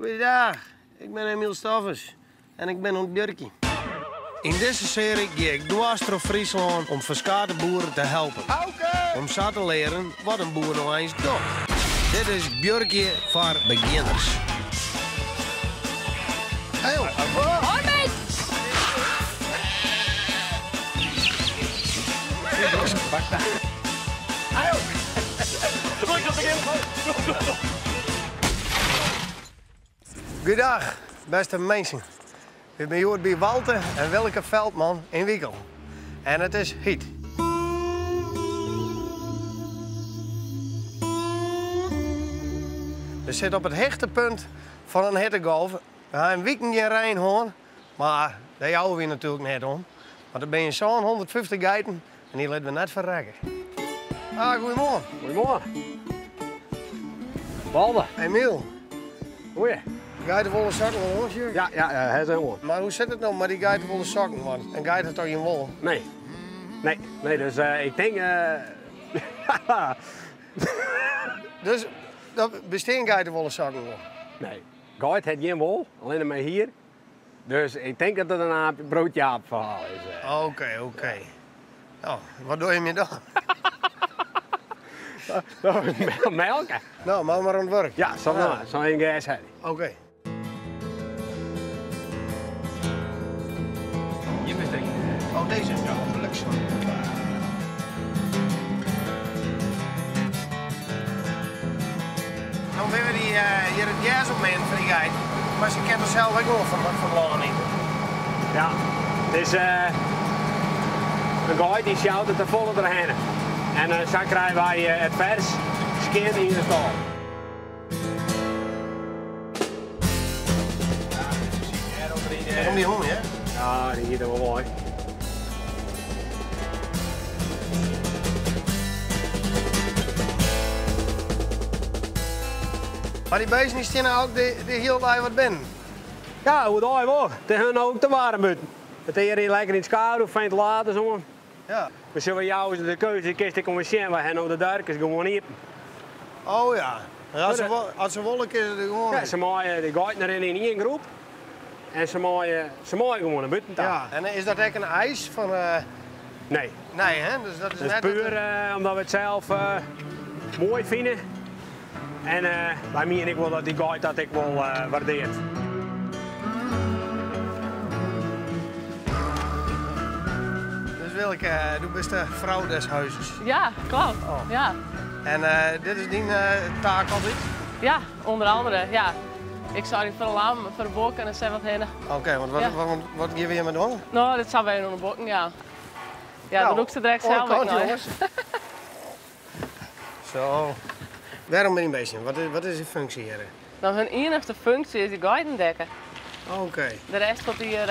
Goeiedag, ik bin Emiel Stoffers en ik bin oan it buorkjen. Yn dizze searje gean ik dwars troch Fryslân om ferskate boeren te helpen. Om sa te learen wat in boer no eins docht. Dit is Buorkje foar begjinners. Hoi mate! Goeiedag, bêste minsken. Ik bin hjoed by Walter en Willeke Veldman yn Wikel. En it is hyt. We sitte op it hichtepunt fan in hittegolf. We ha in wiken gjin rein hân, mar dêr jouwe wy natuerlik net om. Want der binne 750 geiten en dy litte we net ferrekke. Ah, goeiemoarn. Goeiemoarn. Walter. Emiel. Goeie. Geitewolle sokken oan, sjoch ik. Ja, ja, hy is oan. Mar hoe sit it no mei dy geitewolle sokken? Want in geit hat toch gjin wol? Nee. Nee, nee, dus ik tink. Dus der bestean geitewolle sokken wol? Nee, geit hat gjin wol, allinne mar hier. Dus ik tink dat it in aap broodjaap ferhaal is. Oké, oké. No, wat dogge je my dan? Melke. No, moat mar oan it wurk. Ja, sa dwaan. Sa even gers helje. Oké. Hjir bist ek. Oh, dizze? Ja, bliksem. No binne wy hjir it gers op meanen foar dy geiten, mar se kinne der sels ek gewoan fan it lân ite. Ja, it is in geit dy sjout it te folle derhinne. En sa krije wy it fers skjin yn de stâl. Om dy hûn, hear? Ja, dy giet der wol wei. Mar dy beesten dy steane ook de hiele dei wat binnen? Ja, oerdei wol. It is hun ook te waarm bûten. It is hjir lekker yn it skaduw, fentilators oan. Ja. We sille jou de keuze, kinst ek om sjen, wy ha no de doarkes gewoan iepen. Oh ja. As se, as se wolle, kinne se der gewoan. Ja, se meie de geiten rinne yn ien groep en se meie, se meie gewoan nei bûten ta. Ja, en is dat ek in eis fan? Nee. Nee, hè? Dus dat is Dat is net puer omdat we it sels moai fine. En wy miene ek wol dat dy geit dat ek wol waardearret. Dus Willeke, do bist de frou des huizes. Ja, klopt. Oh. Ja. En dit is dyn taak altyd? Ja, ûnder oare, ja. Ik soargje foar de lam, foar de bokken en sa wat hinne. Oké, want wat, Ja. wat, wat gean we hjirmei dwaan? No, dit sa wer oan de bokken, ja. Ja, Nou, dan lûkst se direkt oare sels ek kant, nei. jonges. Zo. Wêrom binne dy bisten? Wat is de funksje hjir? No, hun iennichste funksje is de geiten dekke. Oké. De rest wat hjir...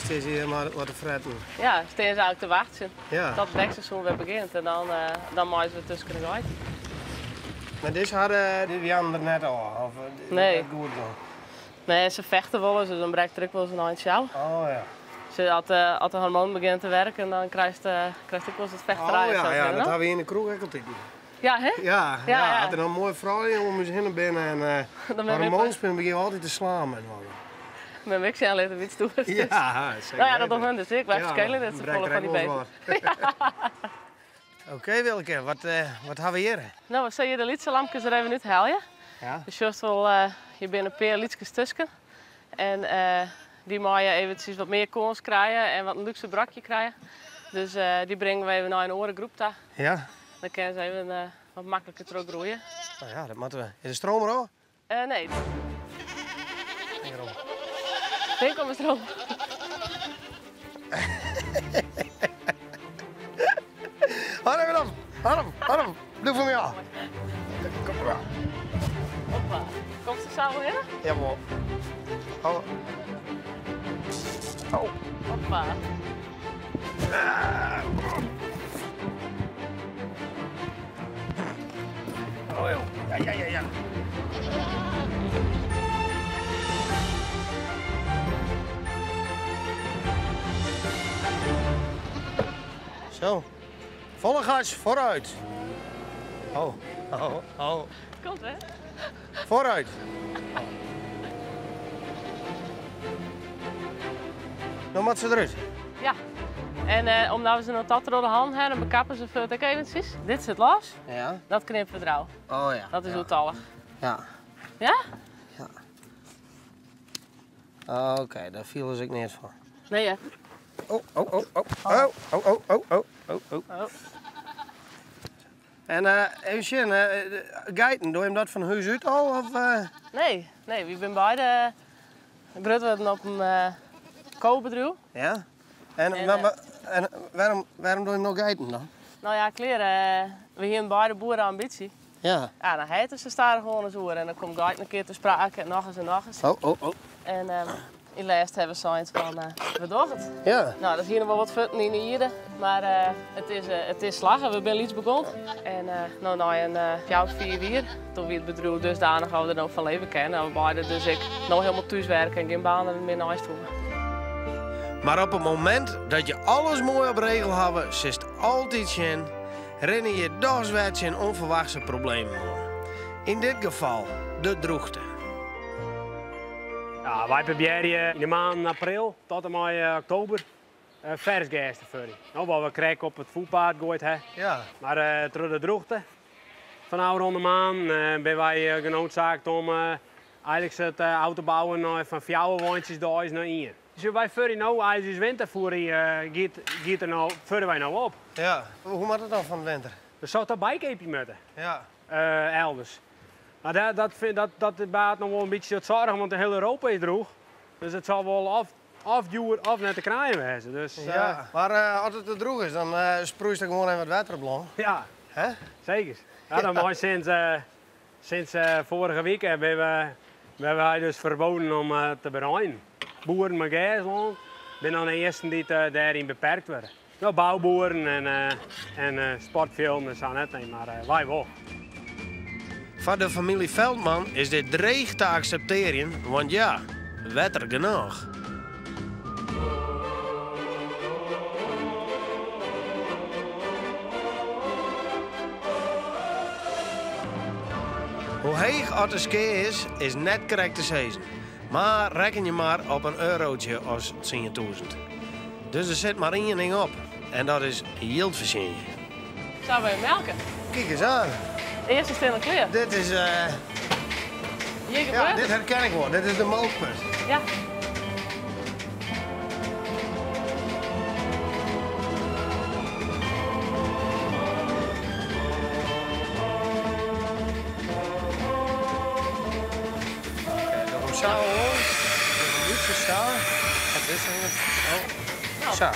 Stean se hjir mar wat te fretten? Ja, stean se eigentlik te wachtsjen. Ja. Tot het dekseizoen wer begjint en dan, dan meie se wer tusken de geiten. Mar dizze hadden dy jaan der net ôf? Of Nee. net goed gong? Nee, se fechte wolris, dus dan brekt der ek wolris in ein sjou. Oh ja. Se, as de, as de hormonen begjinne te werken, dan krijst, krijst ek wolris wat fechterij. Oh ja, of zo, ja, no? dat ha we yn de kroech ek altyd. Ja, hè? Ja, Ja, ja, ja. as der dan moaie froulju om ús hinne binne en Dan ben ik hormoonspin begjinne we altyd te slaan mei inoar. Ben ik sjen litte wie it stoerst is. Ja, zeker Nou ja, dat weten. docht hun dus ek. Wy Ja, ferskille net dan safolle brekt fan dy er ek wolris beesten. wat. Oké Willeke, wat ha we hjir? No, we sille hjir de lytse lamkes der even úthelje. Ja. Do sjochst wol, hjir binne in pear lytskes tusken. En dy meie eventsjes wat mear kâns krije en wat in lúkse brokje krije. Dus dy bringe we even nei in oare groep ta. Ja. Dan kinne se even wat makliker trochgroeie. Nou ja, dat moatte we. Is de stroom der al? Nee. Waarom? Tink om de stroom. Hou even op, hou op, hou op. Doe voor mij af. Kom maar. Hoppa. Komst der sa wol hinne? Jawol. Oh. Oh. Hoppa. Oh joh. Ja, ja, ja, ja. Zo. Volle gas, vooruit. Oh, oh, oh. Komt, hè? Vooruit. No moat se derút. Ja. En eh, omdat we se no tot troch de hân ha, dan bekappe se fuort ek eventsjes. Dit sit los. Ja. Dat knippen we derôf. Oh ja. Dat is ja. oertallich. Ja. Ja? Ja. Oké, dêr fiel ik neat fan. Nee, hè? Oh, oh, oh, oh, oh, oh, oh, oh, oh, oh, oh. Oh. En eh, even sjen, eh, geiten, doe je hem dat fan hûs út al? Of, eh? Nee, nee, wy binne beide grut wurden op in kobedriuw. Ja. En, En, wa- wa- en wêrom, wêrom doe je hem no geiten dan? No ja, klear, we hiene beide boerenambitie. Ja. Ja, dan heet ze stadich oan ris oer en dan komt geiten in kear te sprake en noch ris en noch ris. Oh, oh, oh. En yn lêst ha we sein fan, we dogge it. Ja. No, dat hiene wol wat fuotten yn de ierde, mar it is slagge. We binne lyts begûn. En no nei in 4, 5 jier, doe wie it bedriuw dusdanich dat we der no fan leve kinne. Dat we beide dus ek no hielendal thús werke en gjin banen mear neist hoege. Mar op it momint dat je alles moai op regel hawwe, sitst altyd tsjin, rinne je dochs wer tsjin ûnferwachtse problemen oan. Yn dit gefal de drûchte. Ja, wy probearje yn de maanden april tot en mei oktober fers gers te fuorjen. No, wat we krekt op it foetpaad goaid ha. Ja. Mar troch de drûchte fan ôfrûne maanden binne wy genoodzaakt om eigenlik it ôf te bouwen nei fan 4 weintsjes deis nei 1. Dus wy fuorje no, eins ús winterfoer giet der no, fuorje wy no op. Ja. Hoe moat it dan fan de winter? Der soe toch bykeapje moatte. Ja. Elders. Mar dat baart noch wol in bytsje wat soargen, want de hiele Europa is drûch. Dus it sil wol of djoer of net te krijen wêze. Dus, Ja. Mar as it te drûch is, dan sproeist der gewoan even wat wetter op lân. Ja. Hè? Seker. Ja, dan mei sinds foarige wike binne wy dus ferboden om te bereinen. Boeren mei gerslân binne dan de earsten dy't dêryn beperkt wurde. No, bouboeren en sportfjilden en sa net, nee, mar wy wol. Foar de famylje Veldman is dit dreech te akseptearjen, want ja, wetter genôch. Hoe heech oft de skea is, is net krekt te sizzen. Mar rekkenje mar op in eurootsje as 10.000. Dus der sit mar ien ding op en dat is jild fertsjinje. Sa wy melke. Kijk eens aan. Earste stille klear. Dit is, Hjir ja, gebeurt dit it. herken ik wol. Dit is de molkput. Ja. Oké, doe hem zo hoor. Een beetje zo. Dit is een- oh. Nou. Zo.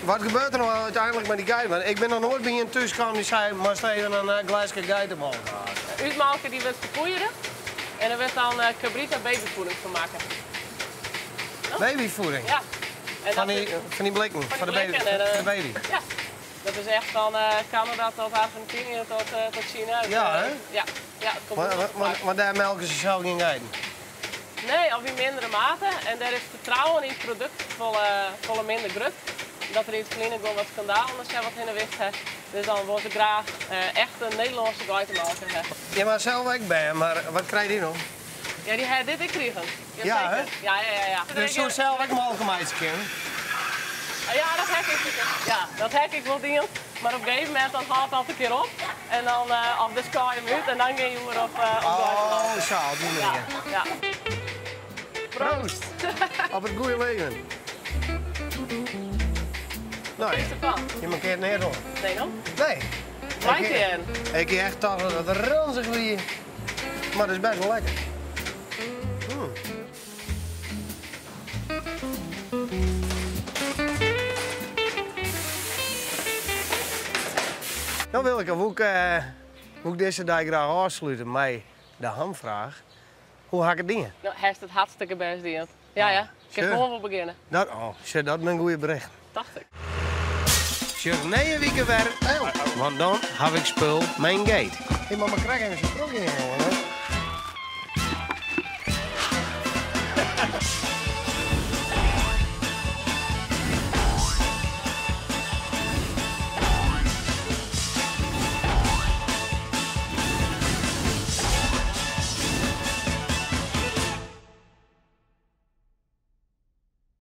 Wat gebeurt er nou uiteindelijk met die geit? Want ik ben nog nooit bij een thuis gekomen die zei, moest even een glaasje geitenmelk halen. Útmelken die wordt verpoeieren en er wordt dan Cabrita babyvoeding van maken. Oh. Babyvoeding? Ja. En Van dat is- die blikken, van voor die de baby, blikken en, voor de baby. Ja. Dat is echt van Canada tot Argentinië tot China. Ja, hè? Ja. Ja, het komt Maar goed daar melken ze zelf geen geiten? Nee, of in mindere mate. En daar is vertrouwen in het product volle minder grut. Dat er in het verleden gewoon wat schandaal anders zijn wat in de wicht heeft. Dus dan wordt er graag echt een Nederlandse geitenmelker hebben. Ja, maar zelf ik ben, maar wat krijg je nog? Ja, die heeft dit ik gekregen. Ja, Jazeker. hè? Ja, ja, ja, ja. Dus zo zelf ik melken kunnen? Ja, dat heb ik. Ja, dat heb ik wel dient. Maar op een gegeven moment dan haalt dat een keer op. En dan of de sky hem uit en dan ga je weer op Oh, de zo, op die manier. Ja, ja. Proost! Op het goede leven. Nou, Wat is ervan? je markeert neer hoor. Nee, dan? Nee. Lijkt je in? Ik heb echt toch dat het ranzig wie. Maar dat is best wel lekker. Dan wil ik ook deze dag graag afsluiten met de hamvraag. Hoe ga ik het dingen? Nou, hij is het hartstikke best dient. Ja, ja. Ik kan Sure. gewoon wel beginnen. Dat, oh, shit, dat is een goede bericht. Dacht ik. Sjoch nije wike wer, want dan haw ik spul mijn gate. Hé, maar krijg even zo'n brok in, jongen.